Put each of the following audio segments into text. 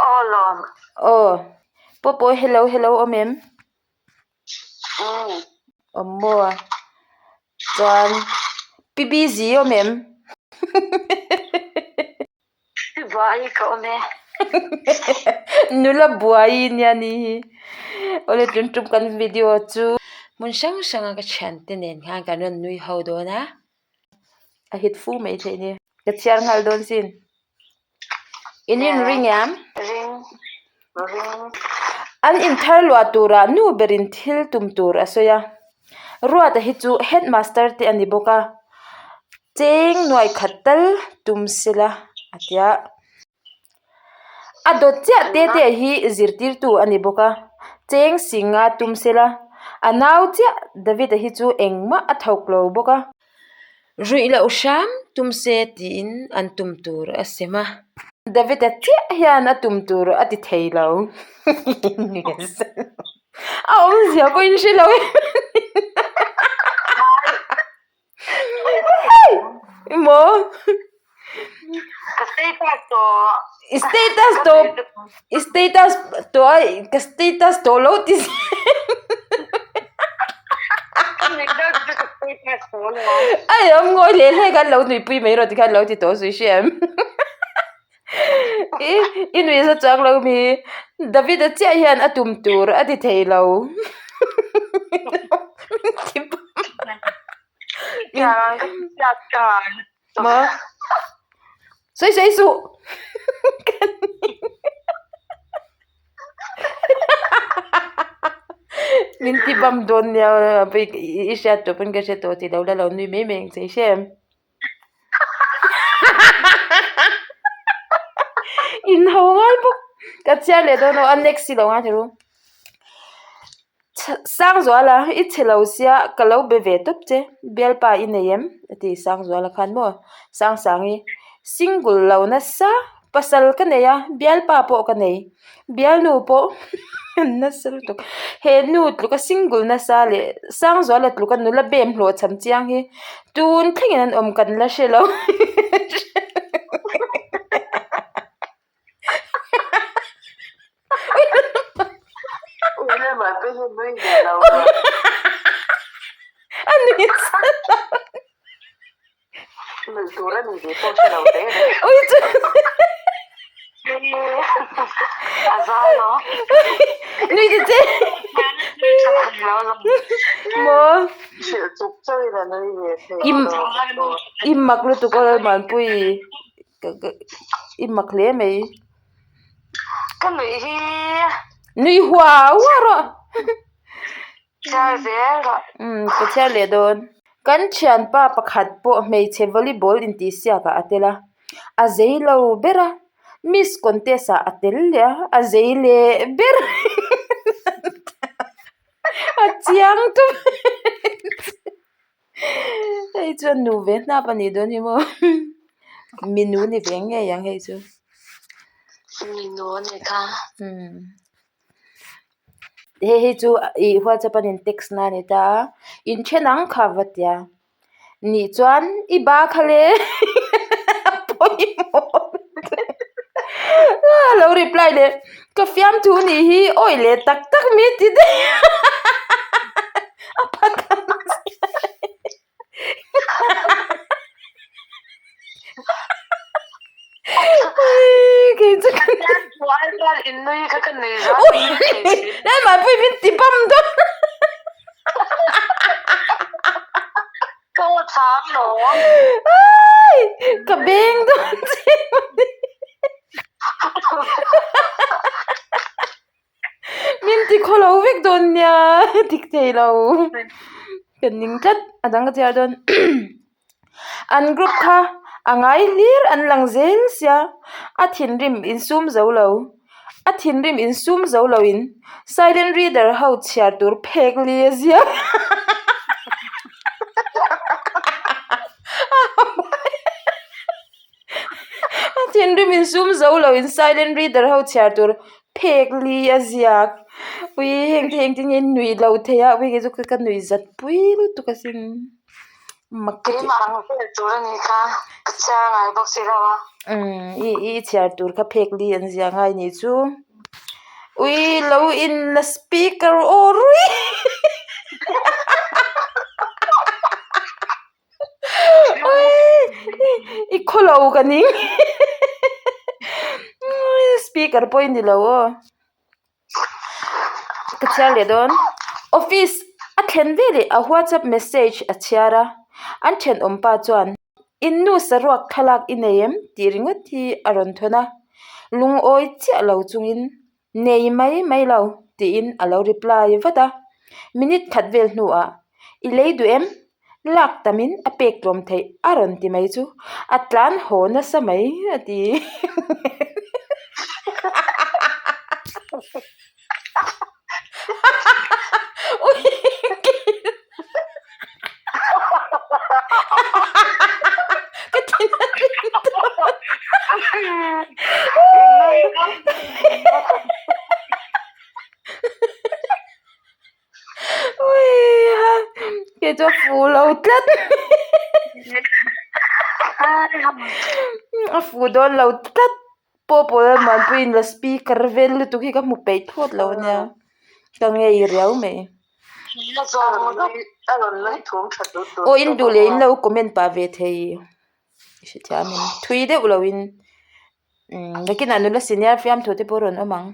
Aw lawm. Aw. Pawpawi hello hello awm em? Umm. Awm maw a? Chuan Pi Busy awm em? Pi Buai ka awm e. Nula Buai nia ni hi. Awle tun tum kan video chu hmun hrang hranga ka thiante nen khan kan rawn nui ho dawn a. A hit fu mai theih ni. Ka chhiar nghal dawn sin. In inring em? Ring. Ring. An inthar luah turah nu berin thil tum tur a sawi a. Ruata hi chu headmaster te a ni bawk a. Cheng nuai khat tal tum sela a ti a. A dawt chiah te te hi zirtirtu a ni bawk a. Cheng singa tum sela a nau chiah David-a hi chu engmah a thawk lo bawk a. Ruih loh hram tum se tiin an tum tur a sem a. David-a chiah hian a tum tur a ti thei lo. A awmzia pawhin hre lo em a ni. Maw? Ka status tawh. I status tawh i status tawh a ka status tawh lo ti zel. A awm ngawi hle hle khan lo nuipui mai rawh tikhan lo ti tawh zui hria em. I i nui za chuang lo mi David-a chiah hian a tum tur a ti thei lo. Maw? Sawi sawi suh. Min ti bam dawn nia i hriat tawh pawn ka hre tawh tih lo la lo nui mai mai ang che i hre em? In ho ngai bawk ka chhiar leh dawn aw a next hi lo ngaithla ru. Sangzuala i chhe lo sia ka lo be ve tawp che bialpa i nei em a ti Sangzuala khan maw Sangsangi single lo nasa pasal ka nei a bialpa pawh ka nei bialnu pawh nasa lutuk he nu tluka single nasa leh Sangzuala tluka nula bem hlawh cham chiang hi tun thlengin an awm kan la hre lo. I mak lutuk aw Lalmuanpui. I mak hle mai. Ka nuih hi. Nui hua hua rawh. Chhiar zel rawh. Umm ka chhiar leh dawn. Kan thianpa pakhat pawh hmeichhe volleyball intihsiak ah a tel a. A zei lo ber a. Miss contest ah a tel leh a. A zei leh ber a chiang tawp. Hei chuan nu ve hnap a nih dawn hi maw mi nu ni ve ngei ang hei chu. Mi nu a ni kha. Umm hei hi chu ih whatsapp an in text na a ni ta a inthen ang kha va tia nih chuan i ba kha le a pawimawh a lo reply leh. Ka fiamthu nih hi awi leh tak tak mi ti daih a phat Lalmahpui min ti bam dawn Ka beng dawn che Min ti khaw lo vek dawn nia dik thei lo ka ning tlat a dang ka chhiar dawn an group kha a ngai hlir an lang zel sia a thinrim insum zo lo a thinrim insum zo lo in silent reader ho chhiar tur phek li a ziak. A thinrim insum zo lo in silent reader ho chhiar tur phek li a ziak ui heng te engtin nge nui lo thei a ui kei chu ka nui zat pui lutuk asin mak ka ti. Keimah ang vel tur a ni kha ka chhiar ngai bawk si lo a. Umm i i chhiar tur kha phek li an ziah ngai nih chu. Ui lo in la speaker aw rui Ui i khaw lo ka ning speaker pawh i ni lo aw. Ka chhiar leh dawn office a thlen veleh a whatsapp message a chhiar a an thenawm pa chuan in nu saruak thlalak i nei em tih ringawt hi a rawn thawn a lungawi chiah lo chungin nei mai mai lo tiin a lo reply vat a minute khat vel hnuah i lei duh em Lak tamin a pek tlawm theih a rawn ti mai chu a tlan haw nasa mai a ti. Ka thin a rim dawn. Kei chu a fu lo tlat a fu dawn lo tlat pawh pawl a muanpuiin la speaker vel lutuk hi ka hmu peih thlawt lo ania ka ngei riau mai aw in duh leh in lo comment pah ve thei hrethiam in thui deuh lo in umm nakinah nula senior fiamthu te pawh a rawn awm ang.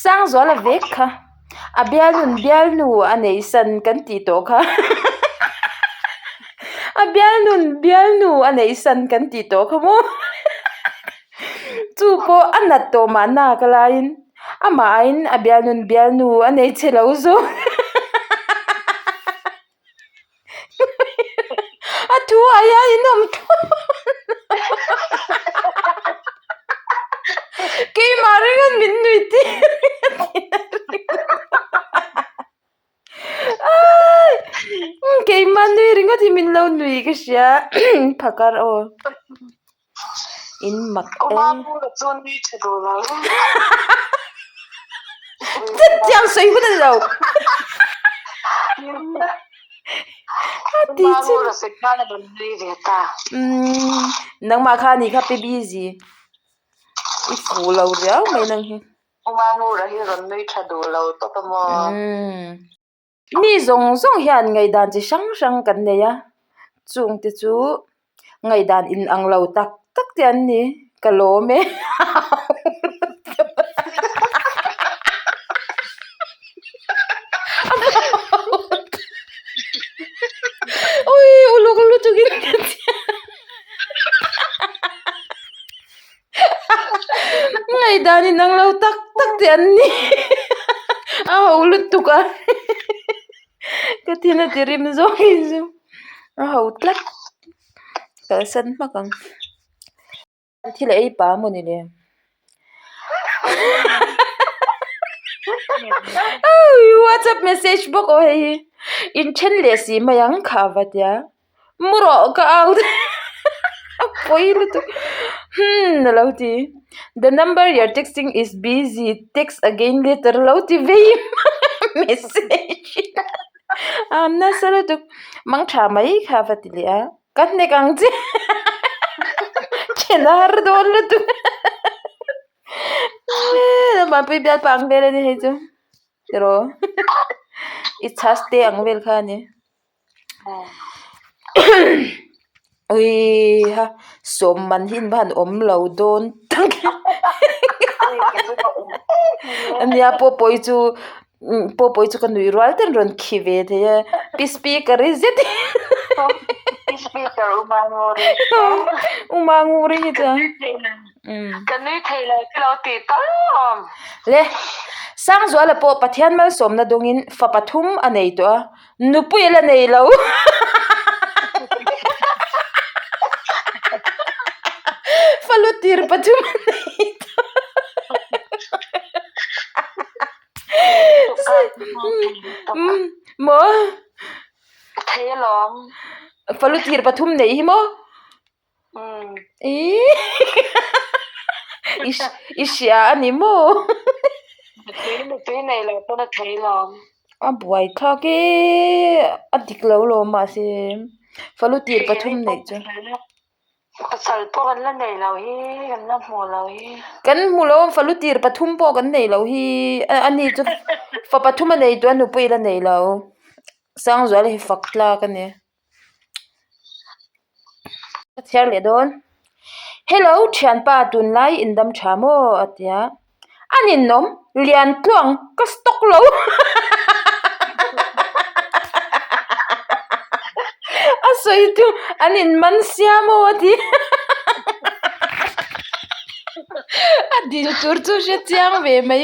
Sangzuala vek kha a bialnun bialnu a neih san kan tih tawh kha a bialnun bialnu a neih san kan tih tawh kha maw chu pawh a nat tawh mahna ka laiin amah aiin a bialnun bialnu a nei che lo zawk. A thu ah hian in awm thlawt keimah ringawt min nui tir keimah nui ringawt hi min lo nui ka hria phakar aw in mak e chutiang sawi hun a ni lo a ti chu umm nangmah kha a nih kha pi busy i fuh lo riau mai nang hi umm. Mi zawng zawng hian ngaihdan chi hrang hrang kan nei a chung te chu ngaihdan in ang lo tak tak te an ni ka lawm e ui uluk lutuk in ka chhiar Ngaihdan in ang lo tak tak te an ni a ho lutuk a ka thin a ti rim zawk in chu a ho tlat kalsan hmak ang thil a ei pah amaw ni le whatsapp message bawk aw hei hi inthen leh si mai ang kha va tia. Mu rawh ka out a pawi lutuk hmm a lo ti the number you are texting is busy text again later a lo ti vei message a nasa lutuk mang tha mai kha va ti leh a ka hnek ang che then a har dawn lutuk mahpui bialpa ang vel a ni hei chu tiraw i chhas te ang vel kha a ni. Uiha sawm man hi inva han awm lo dawn tak ania pawpawi chu pawpawi chu ka nuih rual ten rawn khi ve thei a pi speaker hi zet u Manguri hi chuan. Ka nui thei lo chu lo tih tal awm. Le Sangzuala pawh Pathian malsawmna dawngin fa pathum a nei tawh a. Nupui a la nei lo. Fa lu tir pathum a nei tawh. Maw? Thei alawm. Fa lu tir pathum nei hi maw? I hria a ni maw? Nupui nei lo pawn a thei lawm. A buai thlak e, a dik lo lawm mahse falu tir pathum neih chu. Pasal pawh kan la nei lo hi, kan la hmu lo hi. Kan hmu lo, falu tir pathum pawh kan nei lo hi, a ni chu fa pathum a nei tawh a nupui la nei lo. Sangzuala hi fak tlak a ni. Ka chhiar leh dawn. Hello thianpa tunlai indam tha maw a ti a. A ninawm lian tluang ka stock lo a sawi chu an in man sia maw a ti a dil tur chu hre chiang ve mai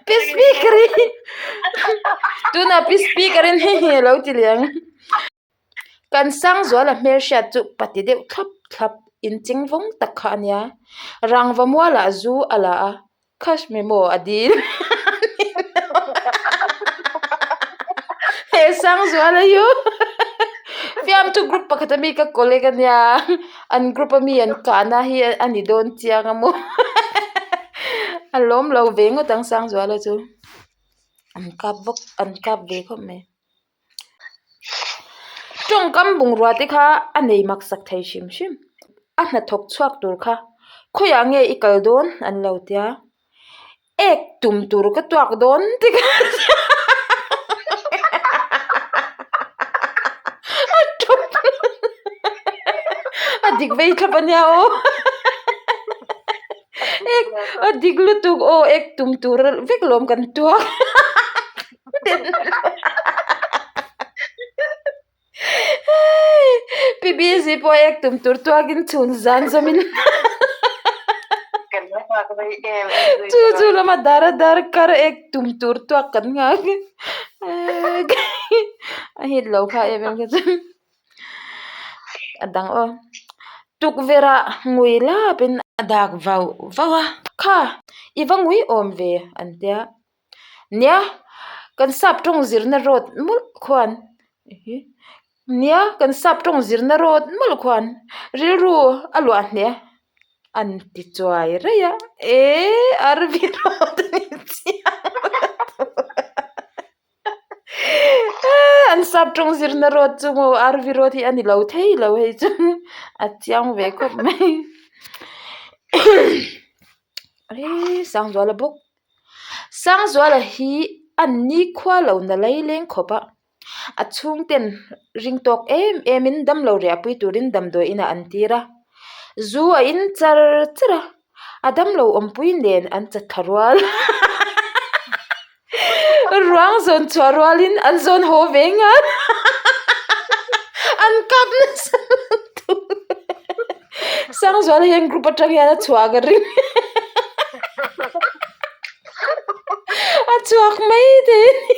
pi speaker hi tunah pi speaker in hei hi a lo ti leh ang. Kan Sangzuala hmelhriat chu pati deuh thlap thlap inching vawng tak kha a nia. Rangva mualah zu a la a, Khash memo a dil He Sangzuala hi fiamthu group pakhat ami ka colleague a nia, an group ami an kahna hi a ni dawn chiang a maw a lawm lo ve ngawt ang Sangzuala chu an kap vawk an kap ve khawp mai. Tawngkam bungrua te kha a nei mak sak thei hrim hrim. A hnathawk chhuak tur kha khawiah nge i kal dawn an lo tia, ek tum tur ka tuak dawn ti kha a tawp a dik vei thlap a nia aw ek a dik lutuk aw ek tum tur vek lawm kan tuak. Pi busy pawh ek tum tur tuakin chhun zan zawmin chu chu lama dar a dar kar ek tum tur tuak kan nghak a hit lo kha em em kha chu a dang aw tukverh ah ngui lapin a dak vauh vauh a kha i va ngui awm ve an tia. Nia, kan sap tawng zirna road mawlh khuan nia kan sap tawng zirna road mawlh khuan rilru a luah hneh an ti chuai raih a eee arvi road a ni chiang an sap tawng zirna road chu maw arvi road hi a ni lo thei lo hei chu a chiang ve khawp mai eee Sangzuala bawk. Sangzuala hi an nikhua lo na laileng khawp a, a chhungten ring tawk em em in damlo riahpui turin damdawi inah an tir a, zu a in char char a, a damlo awmpui nen an chat thla rual ruang zawn chhuah rualin an zawn haw ve nghal an kap nasa lutuk. Sangzuala hian group atang hian a chhuah ka ring a chhuak mai thei a ni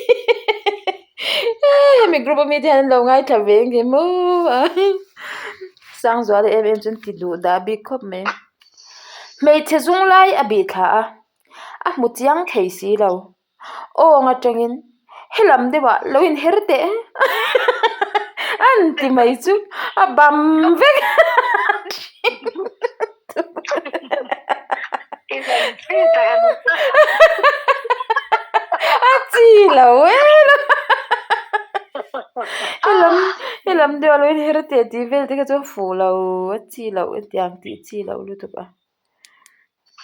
hemi group ami te hian an lo ngaithla ve ang em aw Sangzuala em em chu an ti duh dah bik khawp mai hmeichhe zung lai a bih thla a a hmu chiang thei si lo. Awng atangin helam deuhah lo inher teh an ti mai chu a bam vek a chi lo em helam helam deuhah lo inher teh tih vel te kha chu a fuh lo a chi loh hetiang tih chi loh lutuk a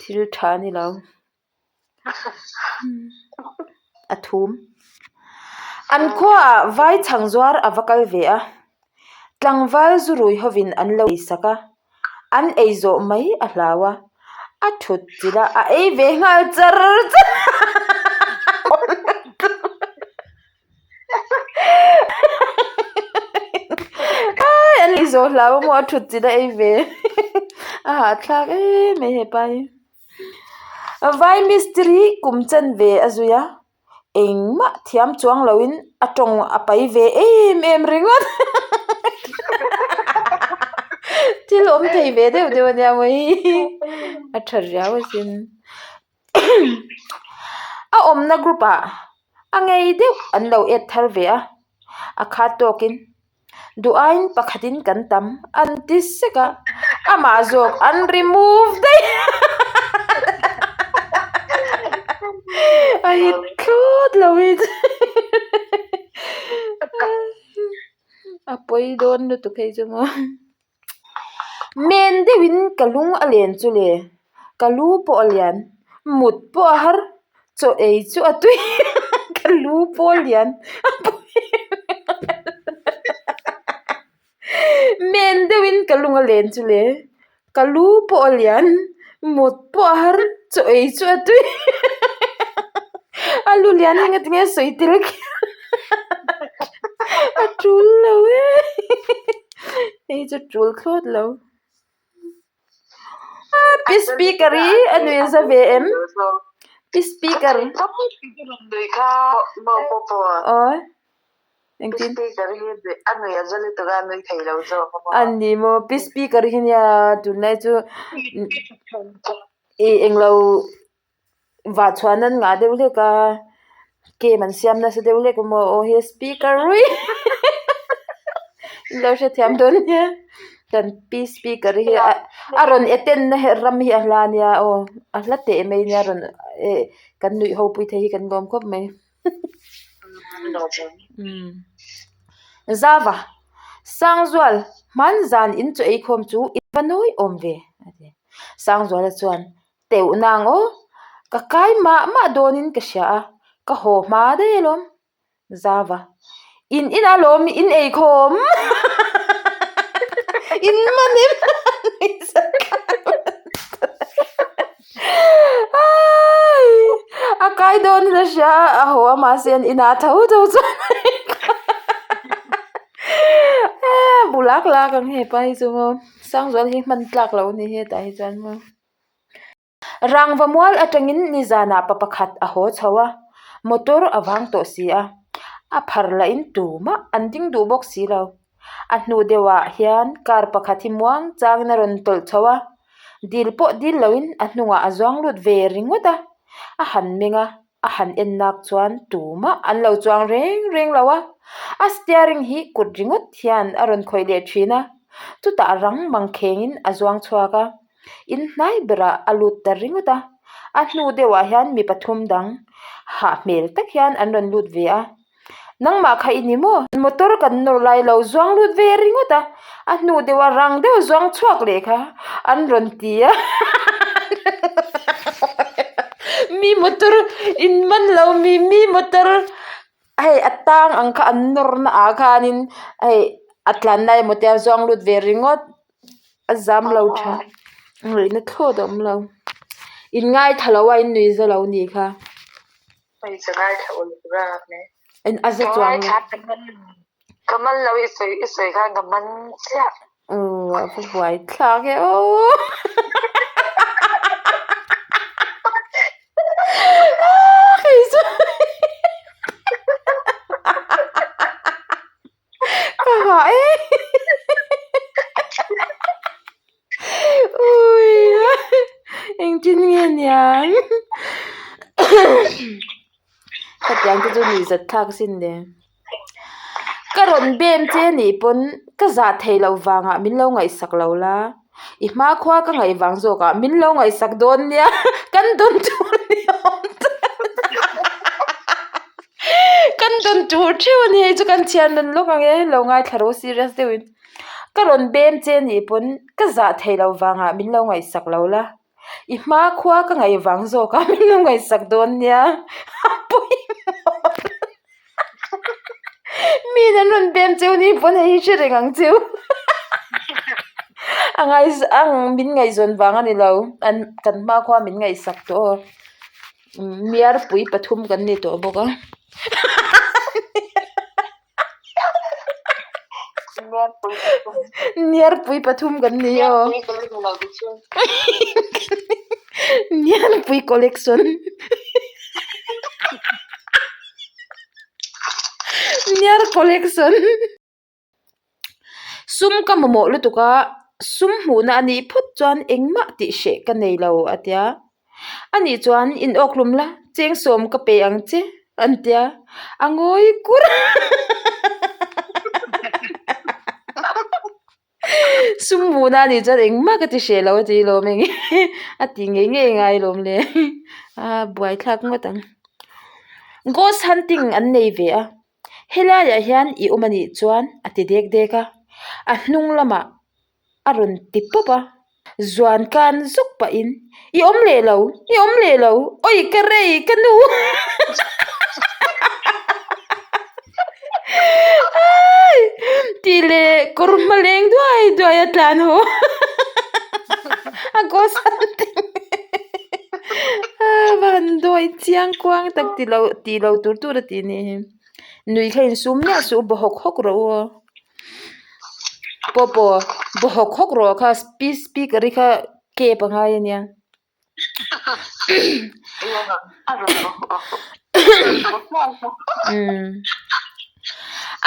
thil tha a ni lo. A thum. An khuaah vai chhang zuar a va kal ve a, tlangval zu rui hovin an lo ei sak a, an ei zawh mai a hlau a, a thut chilh a, a ei ve nghal char char a an ei zawh hlau a maw a thut chilh a ei ve a hahthlak em mai hepa hi. Vai mistiri kum chen ve a zui a, engmah thiam chuang loin a tawng a pai ve em em ringawt thil awm thei ve deuh deuh a nia maw hi a tha riau asin a awmna group ah a ngei deuh an lo et thar ve a a khat tawkin. Duh aiin pakhatin kan tam an ti sek a, amah zawk an remove daih a hit thlawt lo hi. A pawi dawn lutuk hei chu maw. Men deuhin ka lung a len chu le, ka lu pawh a lian, mut pawh a har, chaw ei chu a tui ka lu pawh a lian a pawi Men deuhin ka lung a len chu le, ka lu pawh a lian, mut pawh a har, chaw ei chu a tui a lu lian hi engati nge sawi tel kher a tul lo e hei chu tul thlawt lo pi speaker hi a nui za ve em pi speaker aw. Engtin? A ni maw? Pi speaker hi nia tunlai chu ih englo vah chhuah nan ngah deuh hlek a game an siam nasa deuh hlek a maw aw he speaker rui in lo hrethiam dawn nia kan pi speaker hi a a rawn attend na ram hi a hla nia aw a hla teh mai nia rawn eh kan nuih ho pui thei hi kan lawm khawp mai. Zava, Sangzual, hmanzan in chaw eikhawm chu i va nawi awm ve, a ti. Sangzuala chuan, Teuh nang aw, ka kai mah mah dawnin ka hria a, ka haw hma daih alawm. Zava, In inah lawm in eikhawm, in man em? A kai dawn in a hria a, a haw a mahse an inah tho tho chuan bu lak lak ang hepa hi chu maw Sangzuala hi hman tlak loh a ni hetah hi chuan maw. Rangva mual atangin nizanah pa pakhat a haw chho a, motor a vang tawh si a, a phar lahin tumah an ding duh bawk si lo. A hnu deuhah hian car pakhat hi muang changin a rawn tawlh chho a, dil pawh dil loin a hnungah a zuang lut ve ringawt a, a han meng a, a han en nak chuan tumah an lo chuang reng reng lo a, a steering hi kut ringawt hian a rawn khawih leh thin a, chutah rang mang khengin a zuang chhuak a, in hnai berah a lut ta ringawt a, a hnu deuhah hian mi pathum dang hah hmel tak hian an rawn lut ve a. Nangmah kha i ni maw? Motor kan nawr lai lo zuang lut ve ringawt a, a hnu deuh a rang deuh zuang chhuak leh kha an rawn ti a Mi motor in man lo mi mi motor hei a tang ang kha an nawr na ah khanin hei a tlan lai emaw tia zuang lut ve ringawt a zam lo tha ngaihna thlawt a awm lo in ngaithla lo a in nui za lo nih kha. Hmeichhe ngaithla uluk rak ne. En a za chuang lo. Ka man lo i sawi i sawi khan ka man chiah. Aw a va buai thlak e aw. Hei chu Ka hah e Ui engtin nge niang Khatiang te chu nuih zat thlak sin le Ka rawn bem che nih pawn ka zah theih loh vangah min lo ngaihsak lo la I hmakhua ka ngaih vang zawkah min lo ngaihsak dawn nia kan dawn tur ni awm ta Kan dawn tur theuh a ni hei chu kan chhiar nun lawk ang e lo ngaithla rawh serious deuhin ka rawn bem che nih pawn ka zah theih loh vangah min lo ngaihsak lo la i hmakhua ka ngaih vang zawkah min lo ngaihsak dawn nia a pawimawh mi an rawn bem cheu ni pawn hei hi hre reng ang cheu a ngai ang min ngaihzawn vang a ni lo an kan hmakhua min ngaihsak tawh aw. Miarpui pathum kan ni tawh bawk a. Miarpui pathum kan ni aw. Miarpui collection. Miar collection. Sum ka mamawh lutuk a, sum hmuhna a nih phawt chuan engmah tih hreh ka nei lo a tia. Anih chuan in awkhlum la, cheng sawm ka pe ang che an tia, a ngawi kur a. Sum hmuhna a nih chuan engmah ka ti hreh lo a ti lawm eng a ti ngei ngei ngai lawm le a buaithlak ngawt ang. Ghost hunting an nei ve a. Helaiah hian i awm a nih chuan a ti dek dek a, a hnung lamah a rawn ti pawp a, zuan kan zuk pahin I awm leh lo, i awm leh lo, awi ka rei ka nu tih leh kawr hma leng duai duai a tlan haw a ghost hunting a han dawi chiang kuang tak ti lo tih lo tur tur a tih nih hi nui kha insum miah suh u baw hawk hawk rawh u aw. Pawh pawh baw hawk hawk rawh kha speaker hi kha kep a ngai a nia.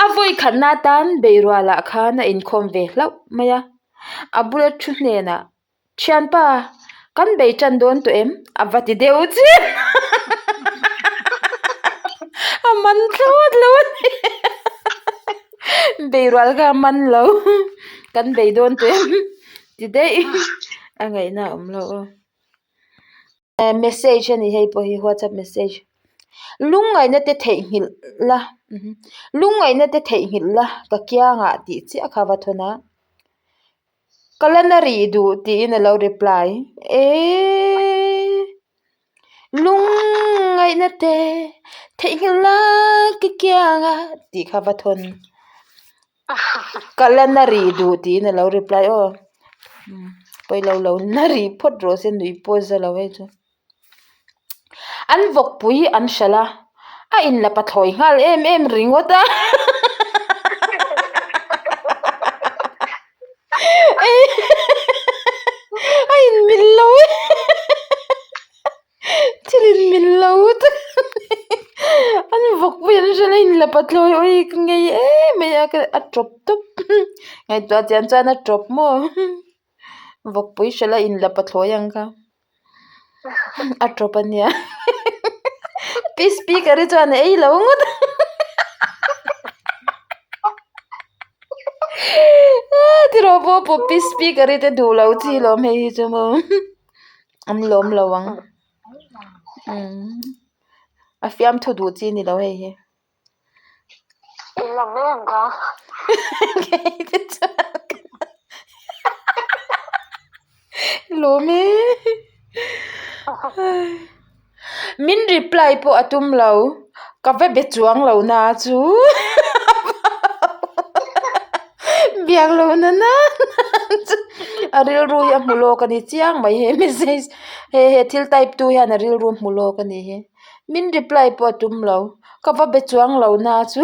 A vawi khatna atan beirualah khan a inkhawm ve hlauh mai a, a bula thu hnenah Thianpa, kan bei tan dawn tawh em? A va ti deuh chiah. A man thlawt lo a ni. Bei rual kha a man lo. Kan bei dawn tawh em? Ti daih. A ngaihna a awm lo aw. Message a ni hei pawh hi whatsapp message. Lungngaihna te theihnghilh la lungngaihna te theihnghilh la ka kiangah tih chiah kha va thawn a. Ka la na rih duh tiin a lo reply eeee lungngaihna te theihnghilh la ka kiang a tih kha va thawn ka la na rih duh tiin a lo reply aw pawilo lo na rih phawt rawh se nuih pawh za lo hei chu. An vawkpui an hralh a, a inla pathlawi nghal em em ringawt a. A inmil lo e thil inmil lo tak an vawkpui an hralh a inla pathlawi awi ka ngei em mai a a tawp tawp ngaihtuah chian chuan a tawp maw. Vawkpui hralh a inla pathlawi ang kha a tawp a nia pi speaker hi chuan a ei lo ngawt a tiraw pawh pawh pi speaker hi te duh lo chi lawm hei hi chu maw an lawm lo ang a fiamthu duh chi ni lo hei hi. Lawm e min reply pawh a tum lo ka va be chuang lo na chu biak lo na na chu a rilru hi a hmu lawk a ni chiang mai he message he he thil type tu hian a rilru a hmu lawk a nih hi. Min reply pawh a tum lo, ka va be chuang lo na chu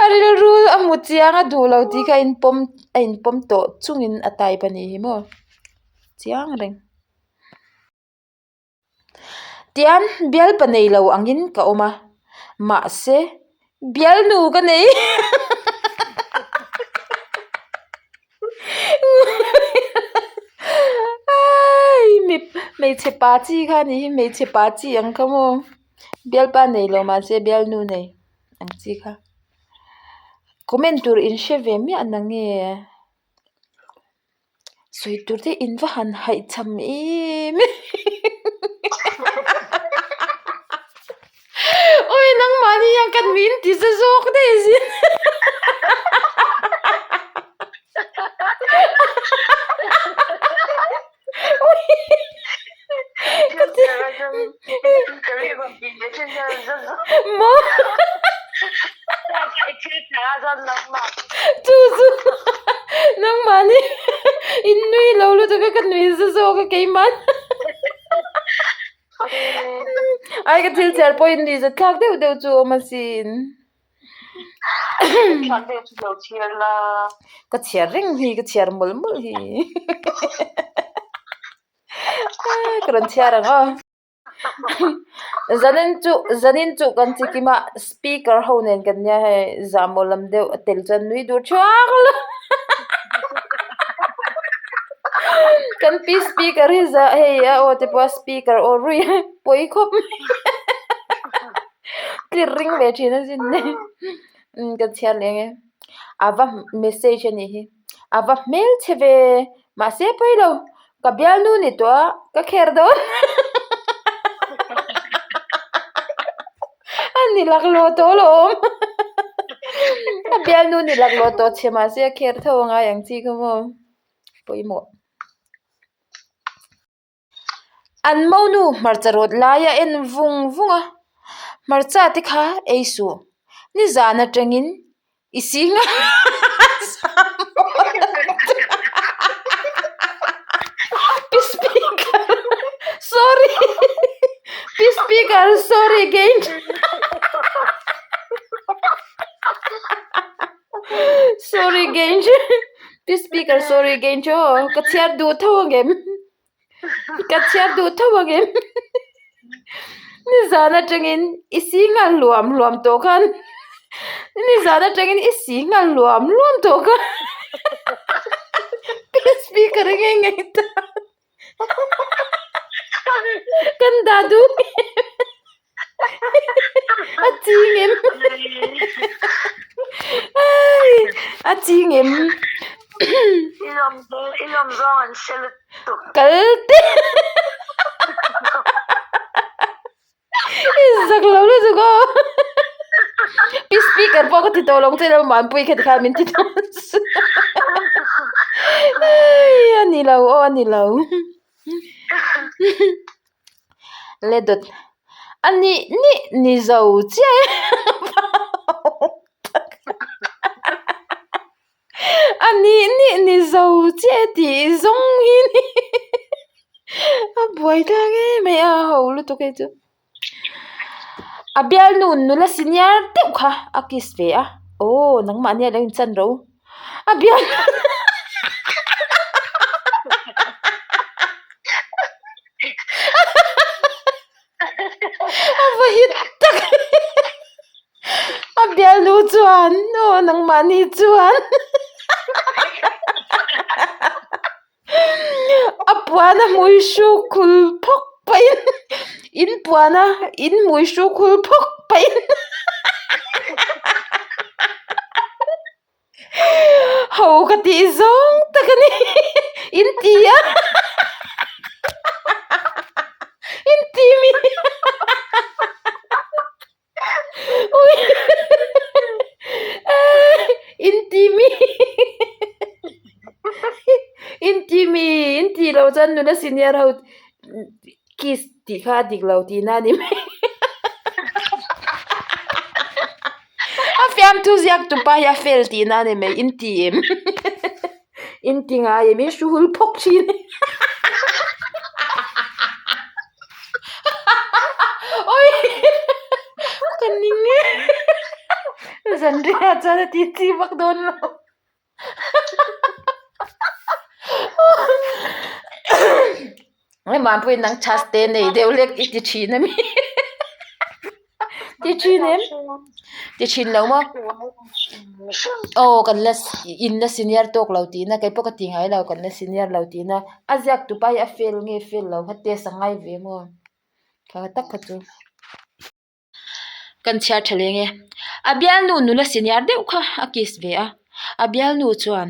a rilru a hmu chiang a duh lo tih kha a inpawm a inpawm tawh chungin a type a nih hi maw chiang reng. Tian bialpa nei lo angin ka awm a mahse bialnu ka nei. Hmeichhe pa chi kha a nih hi hmeichhe pa chi ang kha maw bialpa nei lo mahse bialnu nei ang chi kha comment tur in hre ve miah na nge sawi tur te in va han haihchham em Awi nangmahni hian ka min ti za zawk daih zin Maw Chu chu nangmahni in nui lo lutuk a ka nui za zawk a keimah. Ai ka thil chhiar pawhin ni zat thlak deuh deuh chu awm asin. Thlak deuh chu lo chhiar la. Ka chhiar reng hi ka chhiar mawlh mawlh hi. Ka rawn chhiar ang aw. Zanin chu zanin chu kan chi kim a speaker ho nen kan nia hei zahmawh lam deuh a tel chuan nui duh thuak lo. Kan pi speaker hi zah hei a aw te pawh a speaker aw rui a pawi khawp mai tlir ring ve thin a sin le umm ka chhiar leh ang e a va message a nih hi a va hmelchhe ve mahse pawi lo ka bialnu ni tawh a ka kher dawn a ni. ni laklawh tawh alawm a bialnu ni laklawh tawh chhe mahse a care tho angai ang chi kha maw pawimawh. An monu hmarcha rawt lai a en vung vung a hmarcha te kha ei suh nizan atangin i sing a Pi speaker sorry Pi speaker sorry again sorry again Pi speaker sorry again chu aw ka chhiar duh tho angem ka chhiar duh tho angem nizan atangin i si nghal hluam hluam tawh khan nizan atangin i si nghal hluam hluam tawh khan Pi speaker nge ngei ta kan dah duh a ching em a ching em kal te i zak lo lutuk aw pi speaker pawh ka ti tawh lo che lo manpui kha tikhan min ti tawh a ni lo aw a ni lo. Le dawt a nih nih ni zo chiah e a nih nih ni zo chiah e tih zawng hi ni a buai thlak em mai a ho lutuk hei chu a bialnu nula senior deuh kha a kiss ve a aw nangmahni a lo inchan ro a bialnu a va hit tak a bialnu chuan aw nangmahni chuan a puan a hmui hruk khul phawk pahin in puan a in hmui hruk khul phawk pahin ho ka tih zawng tak a ni in ti a in ti mi In ti mi in ti mi in tih loh chuan nula senior ho kiss tih kha a dik lo tihna a ni mai a fiamthu ziak tupa hi a fel tihna a ni mai in ti em in ti ngai em in hru hul phawk thin. Oi ka ning e zanriah chuan a ti chi vak dawn lo hei Mampuiin nang chhas te nei deuh hlek i ti thin a mi Ti thin em? Ti thin lo maw? Aw kan la in la senior tawk lo tihna kei pawh ka ti ngai lo kan la senior lo tihna a ziak tupa hi a fail nge fail lo kha test a ngai ve maw kha tak kha chu kan chhiar tha leng e a bialnu nula senior deuh kha a kiss ve a a bialnu chuan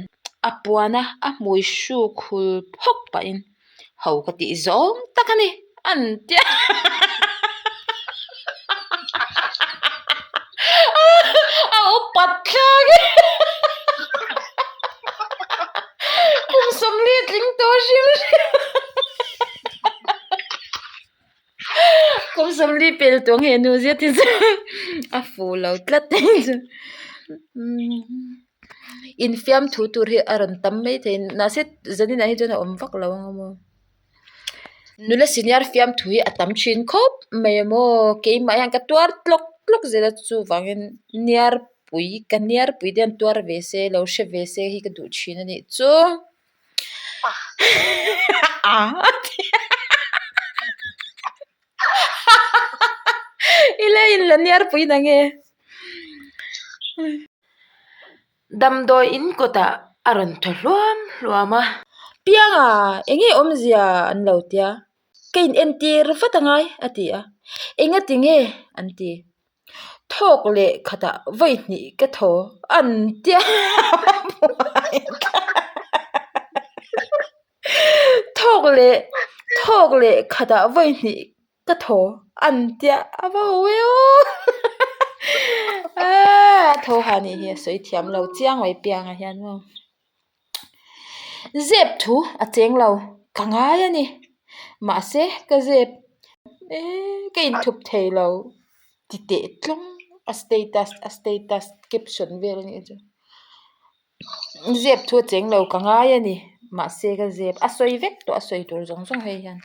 a puan a a hmui hruk hul phawk pahin. Ho ka tih zawng tak a ni an ti a a upat thlak e kum sawmli tling tawh hrim hrim kum sawmli pel tawh ang he nu zet hi chu a fuh lo tlat hei chu infiam thu tur hi a rawn tam maithei mahse zanin ah hi chuan a awm vak lo ang a maw nula senior fiamthu hi a tam thin khawp mai a maw keimah hian ka tuar tlawk tlawk zel a chuvangin niar pui ka niar pui te hian tuar ve se lo hre ve se hi ka duh thin a nih chu. Ila in la niar pui na nge damdawi in kawtah a rawn thaw hluam hluam a pianga eng nge awmzia an lo tia ka in entir vat angai a ti a engati nge an ti. Thawk leh khatah vawi hnih ka thaw an tia thawk leh thawk leh khatah vawi hnih ka thaw an tia a va ho e aw. A tho ha nih hi a sawi thiam lo chiang mai piang ah hian maw. Zep thu a cheng lo ka ngai a ni. Mahse ka zep ka inthup thei lo ti teh tlawng a status a status caption vel a nih chu. Zep thu a cheng lo ka ngai a ni. Mahse ka zep a sawi vek tawh a sawi tur zawng zawng hei hian.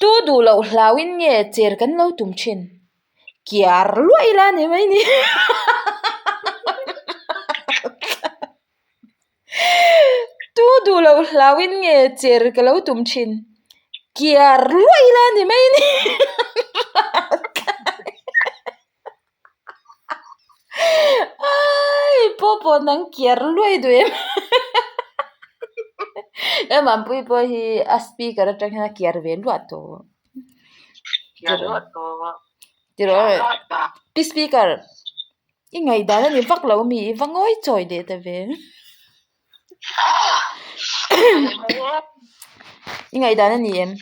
Tu duh loh hlauhin nge cher kan lo tum thin? Kiar luah ila ni mai ni. Tu duh loh hlauhin nge cher ka lo tum thin? Kiar luah ila ni mai ni. Ai pawh pawh nang kiar luai duh em he Mampui pawh hi a speaker atang hian a kiar ve luah tawh tiraw pi speaker i ngaihdan a ni vak lo mi i va ngawi chawi leh ta ve i ngaihdan a ni em.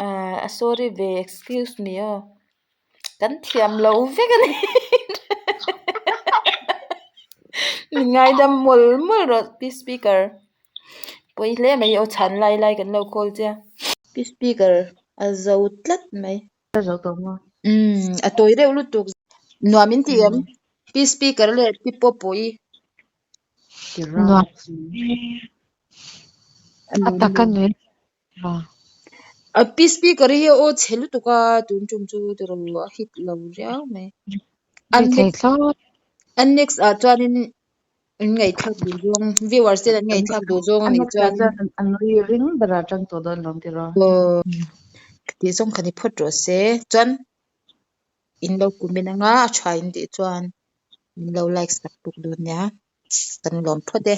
Ahh sorry ve excuse me aw kan thiam lo vek a ni min ngaidam mawlh mawlh rawh pi speaker pawi hle mai aw chhan lai lai kan lo call che a pi speaker a zo tlat mai. Umm a tawi reuh lutuk nuam in ti em pi speaker leh pi pawh pawh i. Nuam a taka nui A pi speaker hi a aw chhe lutuk a tun tum chu tiraw a hit lo riau mai. A next a next ah chuanin an ngaihthlak duh zawng viewers ten an ngaihthlak duh zawng anih chuan a nui ring berah tang tawh dawn lawm tiraw. Aw tih zawng kha ni phawt rawh se chuan in lo comment anga a tha in tih chuan min lo like sak bawk dawn nia kan lawm phawt e.